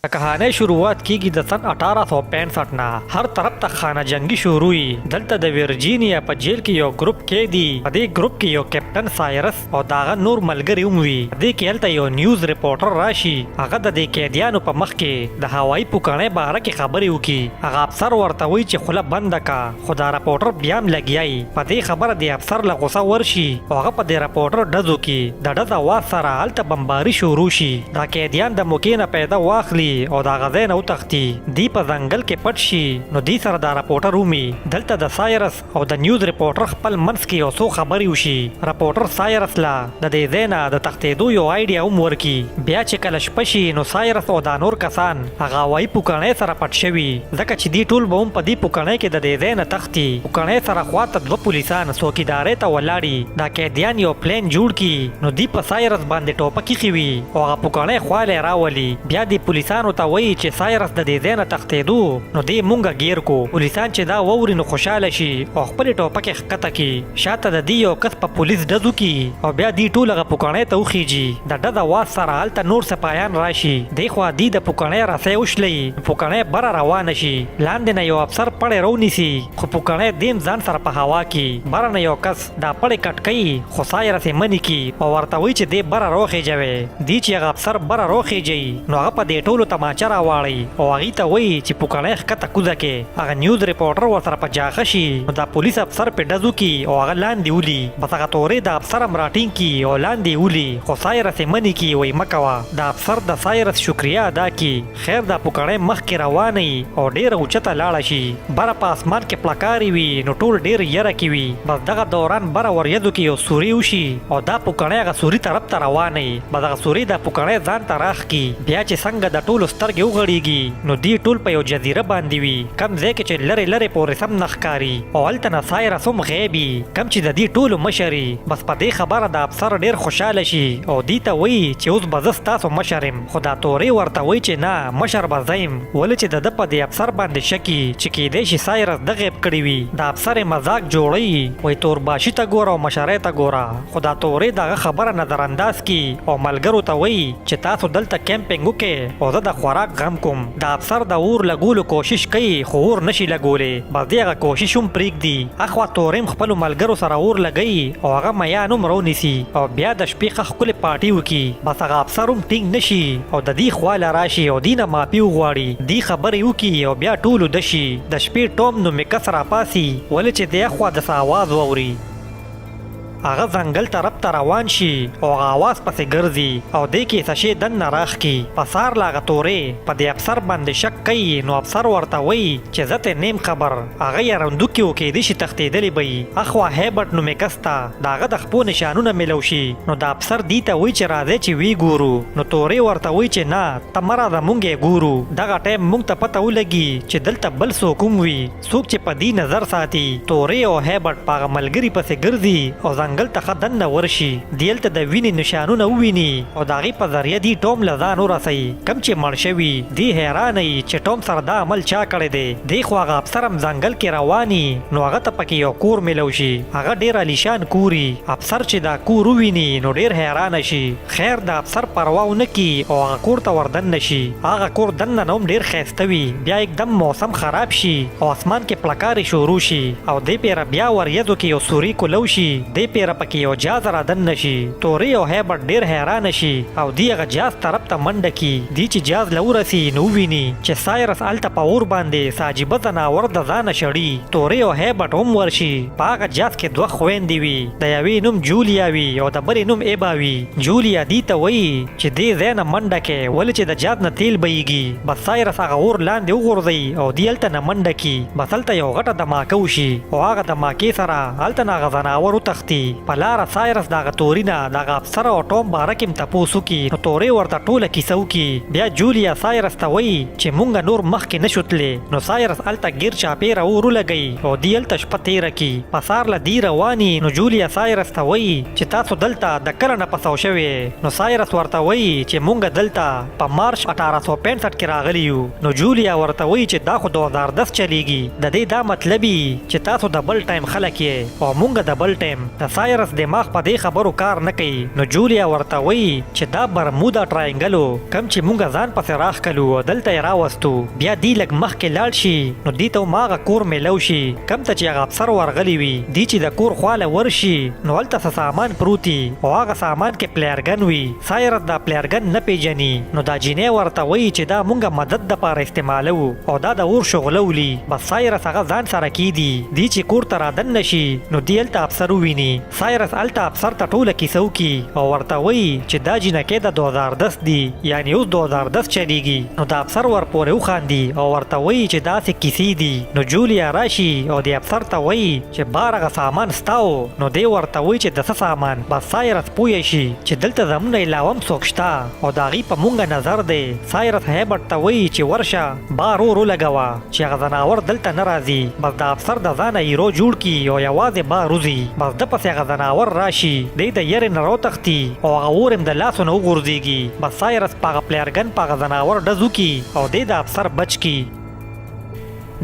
د کهانۍ شروعات کیږي د سن 1865 نه هر طرف ته خانه جنګي شروع وي. دلته د ویرجینیا په جیل کې یو ګروپ قیدي، په دې ګروپ کې یو کیپټن سایرس او د هغه نور ملګري هم وي. په دې کې هلته یو نیوز رپورټر راشي، هغه د دې قیدیانو په مخ کې د هوایي پوکڼۍ باره کې خبرې وکړي. هغه افسر ورته وایي چې خوله بنده که، خو دا رپورټر بیا هم لګیا وي. په دې خبره دې افسر له غوسه ورشي او هغه په دې رپورټر ډز وکړي. د ډز اواز سره هلته بمباري شروع شي. دا قیدیان د موقع نه پیدا واخلي او د هغه ځای نه وتښتي. دی په ځنګل کې پټ شي نو دی سره دا رپورټر ومي. دلته د سایرس او د نیوز رپورټر خپل منځ کې یو څو خبرې وشي. رپورټر سایرس له د دې ځای نه د تښتېدو یو آیډیا هم ورکړي. بیا چې کله شپه شي نو سایرس او دا نور کسان هغه هوایي پوکڼۍ سره پټ شوي، ځکه چې دی ټول به هم په دې پوکڼۍ کې د دې ځای نه تښتي. پوکڼۍ سره خواته دوه پولیسان څوکیدارۍ ته ولاړي. دا قیدیان یو پلان جوړ کړي نو دی په سایرس باندې ټوپک ایښي وي او هغه پوکڼۍ خواله راولي. بیا دی پولیسانو ته وایي چې سایرس د دې ځای نه تښتېدو نو دی مونږ ګیر کو. پولیسان چې دا واوري نو خوشحاله شي او خپلې ټوپکې ښکته کړي. شاته د دی یو کس په پولیس ډز وکړي او بیا دی ټول هغه پوکڼۍ ته وخیژي. د ډز اواز سره هلته نور سپایان راشي. دې خوا دی د پوکڼۍ رسۍ وشلوي نو پوکڼۍ بره روانه شي. لاندې نه یو افسر پړی راونیسي خو پوکڼۍ دیم ځان سره په هوا کړي. بره نه یو کس دا پړی کټ کوي خو سایرس یې منې کړي او ورته وایي چې دی بره روخېژوی. دی چې هغه افسر بره روخېژوي نو هغه په دې ټولو تماچه راواړوي او هغوی ته وایي چې پوکڼۍ ښکته کوزه کړئ. هغه نیوز رپورټر ورسره په جاخه شي نو دا پولیس افسر پرې ډز وکړي او هغه لاندې ولي. بس هغه تورې دا افسر هم راټینګ کړي او لاندې یې ولي خو سایرس یې منې کړي وایي مه کوه. دا افسر د سایرس شکریه ادا کړي. خیر دا پوکڼۍ مخکې روانه يي او ډېره اوچته لاړه شي، بره په اسمان کې پړکارې وي نو ټول ډېر یره کې وي، بس دغه دوران بره وریځو کې یو سوری وشي او دا پوکڼۍ هغه سوري طرف ته روانه يي، بس هغه سوری دا پوکڼۍ ځان ته راښکي، بیا چې څنګه د ټولو سترګې وغړېږي نو دوی ټول په یو جزیره باندې وي کوم ځای کې چې لرې لرې پورې سم نه ښکاري او هلته نه سایرس هم غیب يي کوم چې د دوی ټولو مشر يي، بس په دې خبره دا افسر ډېر خوشحاله شي او دوی ته وایي چې اوس به زه ستاسو مشر یم. خو دا تورې ورته وایي چې نه مشر به زه یم، ولې چې د ده په دې افسر باندې شک یي چې کیدای شي سایرس ده غیب کړی وي. دا افسر یې مذاق جوړوي، وایي تورباشي ته ګوره او مشرۍ ته ګوره. خو دا تورې د هغه خبره نظر انداز کړي او ملګرو ته وایي چې تاسو دلته کیمپنګ وکړئ او زه د خوراک غم کوم. دا افسر د اور لګولو کوشش کوي خو اور نه شي لګولی، بس دی هغه کوشش هم پریږدي. اخوا تورې هم خپلو ملګرو سره اور لګوي او هغه میان هم راونیسي او بیا د شپې ښه ښکلې پارټي وکړي. بس هغه افسر هم ټینګ نه شي او د دي خوا له راشي او دي نه معافي وغواړي. دي خبرې وکړي او بیا ټول اوده شي. د شپې ټوم نومې کس راپاڅي ولې چې دی اخوا د څه اواز واوري. هغه ځنګل طرف ته روان شي او هغه اواز پسې ګرځي او دې کې څه شی دننه راښکي. په سهار له هغه تورې په دې افسر باندې شک کوي نو افسر ورته وایي چې زه ترې نیم خبر. هغه یارندوکي و کیدی شي تښتیدلي به وي. اخوا هیبرټ نومې کس ته د هغه د خپو نشانونه میلو شي نو دا افسر دي ته وایي چې راځئ چې ویې ګورو نو تورې ورته وایي چې نه ته مه راځه مونږ یې ګورو. دغه ټایم مونږ ته پته ولګي چې دلته بل څوک هم وي څوک چې په دي نظر ساتي. تورې او هیبرټ په هغه ملګري پسې ګرځي او ځنګل ته ښه دننه ورشي. دي هلته د وینې نشانونه وویني او د هغې په ذریعه دي ټوم له ځان ورسوي کوم چې مړ شوي. دي حیرانه یي چې ټوم سره دا عمل چا کړی دی. دې خوا هغه افسر هم ځنګل کې روان یي نو هغه ته پکې یو کور میلو شي. هغه ډیر عالیشان کور یي. افسر چې دا کور وویني نو ډیر حیرانه شي. خیر د افسر پروا ونه کړي او هغه کور ته وردننه شي. هغه کور دننه نه هم ډیر ښایسته وي. بیا یکدم موسم خراب شي او اسمان کې پړکارې شروع شي او دې پیره بیا وریځو کې یو سوری کولو شي. دې پیره پکې یو جاز رادننه شي. تورې او هیبرټ ډیر حیرانه شي او دي هغه جاز طرف ته منډه کړي. دي چې جاز له ورسي نو وویني چې سایرس هلته په اور باندې څه عجیبه ځناور د ځانه شړي. تورې او هیبرټ هم ورشي. په هغه جاز کې دوه خویندې وي. د یوې نوم جولیا وي او د بلې نوم ایبا وي. جولیا دي ته وایي چې دې ځای نه منډه کړې ولې چې د جاز نه تیل بهیږي. بس سایرس هغه اور لاندې وغورځوي او دي هلته نه منډه کړي. بس هلته یو غټه دماکه وشي او هغه دماکې سره هلته نه هغه ځناور وتښتي. په لاره سایرس د هغه توري نه د هغه افسر او ټوم باره کې هم تپوس وکړي نو تورې ورته ټوله کیسه وکړي. بیا جولیا سایرس ته وایي چې مونږ نور مخکې نه شو تللی نو سایرس هلته ګیر چاپیره اور ولګوي او دي هلته شپه تیره کړي. په سهار له دي روان یي نو جولیا سایرس ته وایي چې تاسو دلته د کله نه پسو شوي یئ؟ نو سایرس ورته وایي چې مونږ دلته په مارچ 1865 کې راغلي یو. نو جولیا ورته وایي چې دا خو 2010 چلیږي، د دې دا مطلب یي چې تاسو د بل ټایم خلک یئ او مونږ د بل ټایم. د سایرس دماغ په دې خبرو کار نه کوي. نو جولیا ورته وایي چې دا برمودا ټراینګل و کوم چې مونږ ځان پسې راښکلو او دلته یې راوستو. بیا دی لږ مخکې لاړ شي نو دی ته هم هغه کور میلو شي کوم ته چې هغه افسر ورغلی وي. دی چې د کور خواله ورشي نو هلته څه سامان پروت وي او هغه سامان کې پلیرګن وي. سایرس دا پلیرګن نه پیژني نو دا جینۍ ورته وایي چې دا مونږ مدد دپاره استعمالوو او دا د اور شغله ولي. بس سایرس هغه ځان سره کیدي. دی چې کور ته رادننه شي نو دی هلته افسر وویني. سایرس هلته افسر ته ټوله کیسه وکړي او ورته وایي چې دا جینکۍ د 2010 دي، یعنې اوس 2010 چلیږي. نو دا افسر ورپورې وخاندي او ورته وایي چې داسې کیسې دي. نو جولیا راشي او دې افسر ته وایي چې بار هغه سامان ستا و. نو دی ورته وایي چې د څه سامان؟ بس سایرس پوه شي چې دلته زمونږ نه علاوه هم څوک شته او د هغوی په مونږ نظر دی. سایرس هیبرټ ته وایي چې ورشه بار اور ولګوه چې هغه ځناور دلته نه راځي. بس دا افسر د ځانه هیرو جوړ کړي او یوازې بار وځي. بس ده پسې هغه ځناور راشي، دی د یرې نه راوتښتي او هغه اور هم د لاسو نه وغورځیږي. بس سایرس په هغه پلیرګن په هغه ځناور ډز وکړي او دی د افسر بچ کړي.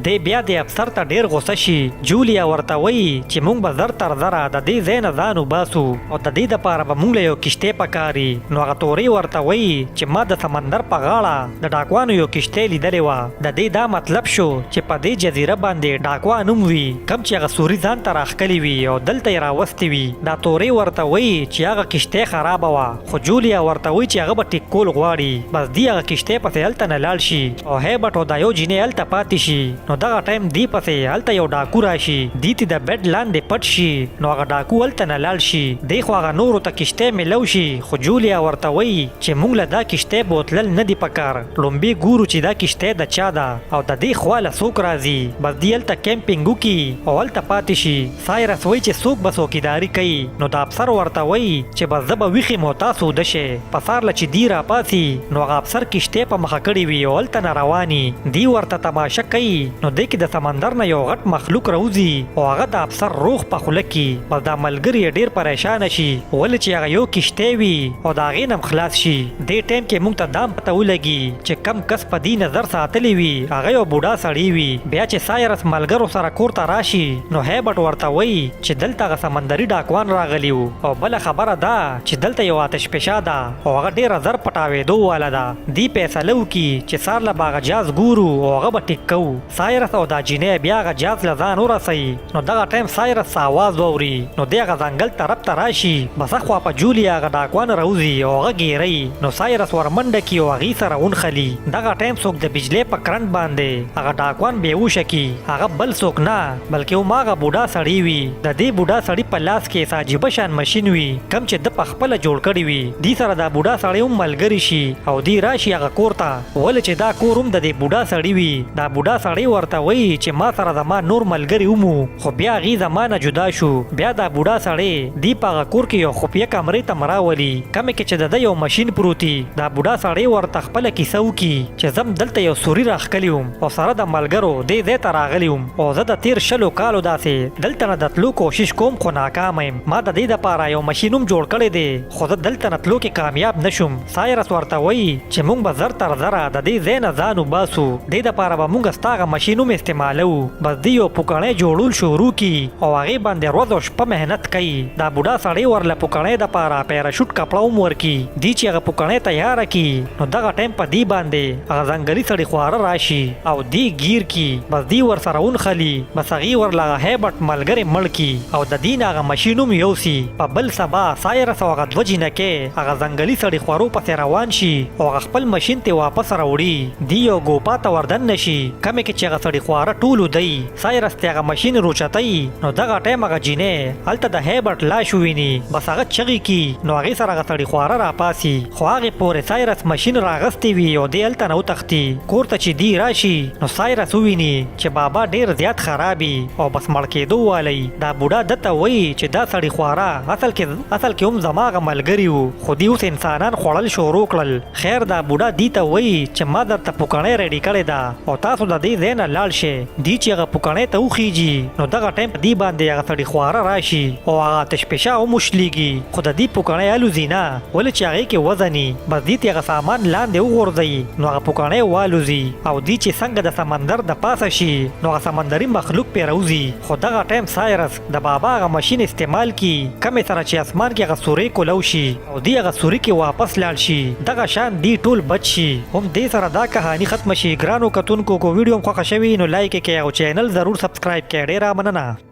دی بیا دې افسر ته ډېر غوسه شي. جولیا ورته وایي چې مونږ به زر تر زره د دې ځای نه ځان وباسو او د دې دپاره به مونږ له یو کښتۍ پکار وي. نو هغه تورۍ ورته وایي چې ما د سمندر په غاړه د ډاکوانو یو کښتۍ لیدلې وه. د دې دا مطلب شو چې په دې جزیره باندې ډاکوان هم وي کوم چې هغه سوري ځان ته راښکلي وي او دلته یې راوستي وي. دا تورۍ ورته وایي چې هغه کښتۍ خرابه وه خو جولیا ورته وایي چې هغه به ټیک کول غواړي. بس دی هغه کښتۍ پسې هلته نه لاړ شي او هیبرټ او دا یو جینۍ هلته پاتې شي. نو دغه ټایم دی پسې هلته یو ډاکو راشي، دی تی د بیډ لاندې پټ شي. نو هغه ډاکو هلته نه لاړ شي، دی خو هغه نورو ته کښتۍ میلو شي خو جولیا ورته وایي چې مونږ له دا کښتۍ بوتلل نه دي پکار، ړومبی ګورو چې دا کښتۍ د چا ده او د دې خوا له څوک راځي. بس دی هلته کیمپینګ وکړي او هلته پاتې شي. سایرس وایي چې څوک به څوکیداري کوي. نو دا افسر ورته وایي چې بس زه به ویښ یم او تاسو اوده شئ. په سهار له چې دی راپاڅي نو هغه افسر کښتۍ په مخه کړې وي او هلته نه روان وي. دی ورته تماشه کوي نو دې کې د سمندر نه یو غټ مخلوق راوځي او هغه د افسر روغ په خوله کړي. بس دا ملګري یې ډېر پریشانه شي ولې چې هغه یو کښتۍ وي او د هغې نه هم خلاص شي. دې ټایم کې موږ ته دا هم پته ولګي چې کوم کس په دي نظر ساتلی وي هغه یو بوډا سړی وي. بیا چې سایرس ملګرو سره کور ته راشي نو هیبرټ ورته وایي چې دلته هغه سمندري ډاکوان راغلي وو او بله خبره دا چې دلته یو آتش فشا ده او هغه ډیره زر په ټاویدو واله ده. دي فیصله وکړي چې سهار له به هغه جاز ګورو او هغه به ټیک کوو. سایرس او دا جینۍ بیا هغه جاز له ځان ورسوي نو دغه ټایم سایرس څه اواز واوري نو دی هغه ځنګل طرف ته راشي. بس اخوا په جولیا هغه ډاکوان راوځي او هغه ګیروي نو سایرس ورمنډه کړي او هغوی سره ونښلي. دغه ټایم څوک د بجلۍ په کرنټ باندې هغه ډاکوان بې هوشه کړي. هغه بل څوک نه بلکې هماغه بوډا سړی وي. د دې بوډا سړي په لاس کې څه عجیبه شان مشین وي کوم چې ده په خپله جوړ کړی وي. دي سره دا بوډا سړی هم ملګری شي او دی راشي هغه کور ته ولې چې دا کور هم د دې بوډا سړي وي. دا بوډا سړی ورته وایي چې ما سره زما نور ملګري هم وو خو بیا هغوی زما نه جدا شو. بیا دا بوډا سړی دی په هغه کور کې یو خفیه کمرې ته راولي کومې کې چې د ده یو مشین پروت وي. دا بوډا سړی ورته خپله کیسه وکړي چې زه هم دلته یو سوري راښکلی وم او سره د ملګرو دې ځای ته راغلی وم او زه د تېر شلو کالو داسې دلته نه د تلو کوشش کوم خو ناکامه یم. ما د دې دپاره یو مشین هم جوړ کړی دی خو زه دلته نه تلو کې کامیاب نه شوم. سایرس ورته وایي چې مونږ به زر تر زره د دې ځای نه ځان وباسو، دې دپاره به مونږ ستا هغه مشین هم استعمالوو. بس دی یو پوکڼی جوړول شروع کړي او هغې باندې ورځ او شپه محنت کوي. دا بوډا سړی ورله پوکڼی دپاره پیراشوټ کپړه هم ورکړي. دی چې هغه پوکڼی تیاره کړي نو دغه ټایم په دی باندې هغه ځنګلي سړي خواره راشي او دی ګیر کړي. بس دی ورسره ونښلي. بس هغوی ورله هغه هیبرټ ملګری مړ کړي او د دی نه هغه مشین هم یوسي. په بل سبا سایرس او هغه دوه جینکۍ هغه ځنګلي سړي خورو پسې روان شي او هغه خپل مشین ترې واپس راوړي. دی یو ګوپا ته وردننه شي کومې کې چې هغه سړي خواره ټول اوده وي. سایرس ترې هغه مشین روچتوي نو دغه ټایم هغه جینۍ هلته د هیبرټ لاش وویني. بس هغه چغې کړي نو هغې سره هغه سړي خواره راپاڅي خو هغې پورې سایرس مشین راغستی وي او دی هلته نه وتښتي. کور ته چې دی راشي نو سایرس وویني چې بابا ډیر زیات خراب وي او بس مړ کیدو والی. دا بوډا ده ته وایي چې دا سړي خواره اصل کې اصل کې هم زما هغه ملګري وو خو دی اوس انسانان خوړل شروع کړل. خیر دا بوډا دی ته وایي چې ما درته پوکڼۍ ریډي کړې ده او تاسو د دې ځای نه نه لاړ شی. دی چې هغه پوکڼۍ ته وخیژي نو دغه ټایم په دی باندې هغه سړي خواره راشي او هغه آتش فشا هم وشلیږي، خو د دی پوکڼۍ الوزي نه، ولې چې هغې کې وزن وي. بس دی ته هغه سامان لاندې وغورځوي نو هغه پوکڼۍ والوزي او دی چې څنګه د سمندر د پاسه شي نو هغه سمندري مخلوق پرې راوځي. خو دغه ټایم سایرس د بابا هغه مشین استعمال کړي کومې سره چې اسمان کې هغه سوری کولو شي او دی هغه سوري کې واپس لاړ شي. دغه شان دی ټول بچ شي. هم دې سره دا کهانی ختمه شي. ګرانو کتونکو که ویډیو هم خوښه شوي نو لایک یې کړئ او چینل ضرور سبسکرایب کړئ. ډیره مننه.